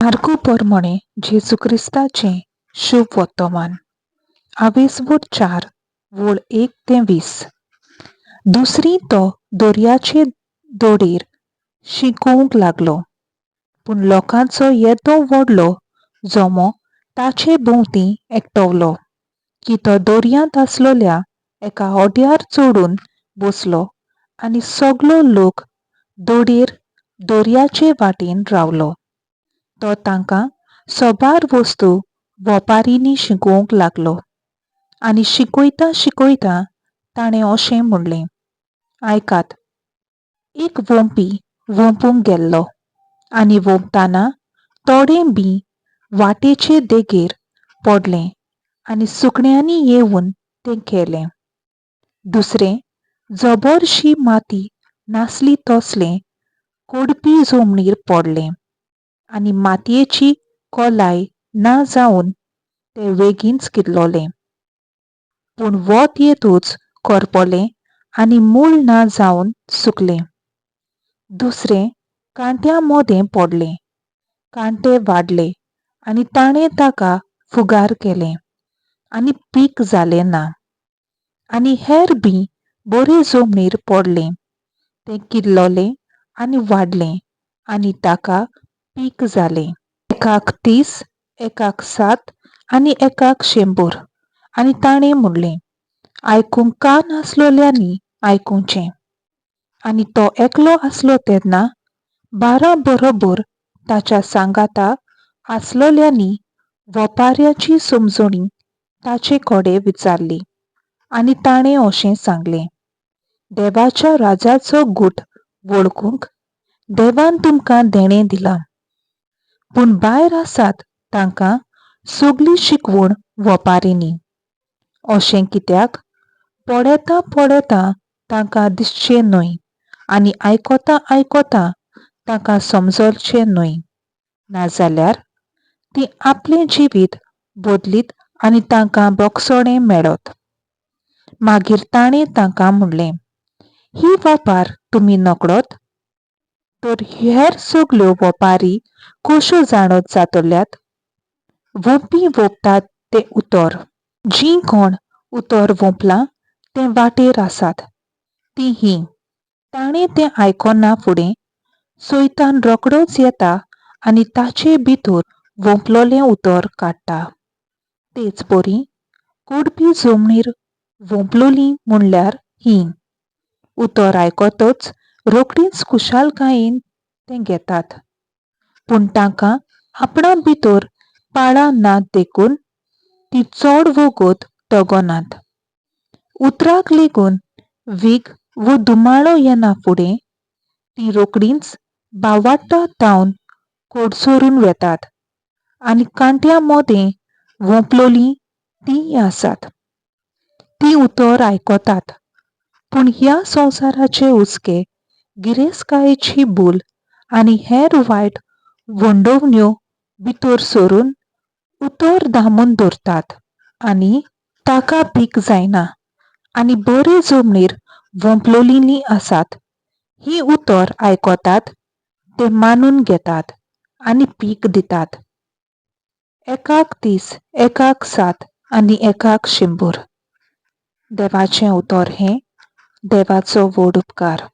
मार्कू पोरमोणें जेजू क्रिस्ताचें शुभ वर्तमान आवेसवूर 4 वोळ 1 ते 20. दुसरी तो दर्याचे दोडीर शिकोवंक लागलो, पूण लोकांचो येदो व्हडलो जमो ताचे भोंवती एकटवलो की तो दर्यांत आसलेल्या एका होड्यार चडून बसलो आनी सगलो लोक दोडयेर दर्याचे वाटेन रावलो. तो तांकां सोबार वस्तू वोपारींनी शिकोवंक लागलो आनी शिकयता शिकयता ताणें अशें म्हणलें, आयकात, एक वोंपी वोंपूंक गेल्लो आनी वोंपतना थोडें बीं वाटेचे देगेर पडलें आनी सुकण्यांनी येवन तें केलें. दुसरें जबरशी माती नासली तसलें कोडपी जमनीर पडलें आनी मातयेची खोलाय ना जावन तें वेगींच किल्ललें. पूण वत येतूच करपलें आनी मूळ ना जावन सुकलें. दुसरें कांट्या मोदें पडलें. कांटे वाडले आनी ताणें ताका फुगार केलें आनी पीक जालें ना. आनी हेर बीं बरे जमनीर पडलें. तें किल्ललें आनी वाडलें आनी ताका पीक जालें. एकाक 30, एकाक 7 आनी एकाक 100. आनी ताणें म्हणलें, आयकूंक कान आसलोल्यांनी आयकुचें. आनी तो एकलो आसलो तेन्ना 12 बरोबर ताच्या सांगाता आसलोल्यांनी वोपाऱ्याची समजणी ताचे कडेन विचारली. आनी ताणें अशें सांगलें, देवाच्या राजाचो गूट वळखूंक देवान तुमकां देणें दिलां, पूण भायर आसात तांकां सगली शिकवण वोपारींनी. अशें कित्याक पळयता पळयता तांकां दिसचें न्हय आनी आयकता आयकता तांकां समजचें न्हय, नाजाल्यार तीं आपलें जिवीत बदलीत आनी तांकां बोगसणें मेळत. मागीर ताणें तांकां म्हणलें, ही वोपार तुमी नकळत? तर हेर सगल्यो वोपारी कश्यो जाणत जातल्यात? वोंपी वोंपतात तें उतर. जीं कोण उतर वोंपलां तें वाटेर आसात तीं हीं. ताणें तें आयकना फुडें सैतान रोखडोच येता आनी ताचे भितर वोंपलोलें उतर काडटा. तेच परी कोडपी जमनीर वोंपलोलीं म्हणल्यार हीं. उतर आयकतच रोखडींच खुशालकायेन तें घेतात, पूण तांकां आपणा भितर पाळां नात देखून ती चड वगत तगनात. उतराक लेगून वीख वो धुमाळो येना फुडें तीं रोखडींच बावाट्टा धांवन कोडसरून वेतात आनी कांट्या मोदें वोंपलोलीं तींय आसात. तीं उतर आयकतात, पूण ह्या संवसाराचे हुस्के, गिरेस्तकायेची भूल आनी हेर वायट वंडोवण्यो भितर सरून उतर दामून दवरतात आनी ताका पीक जायना. आनी बरे जमनीर वोंपलोलीं आसात हीं उतर आयकतात, तें मानून घेतात आनी पीक दितात. एकाक 30, एकाक 7 आनी एकाक 100. देवाचें उतर हें देवाचो व्हड उपकार.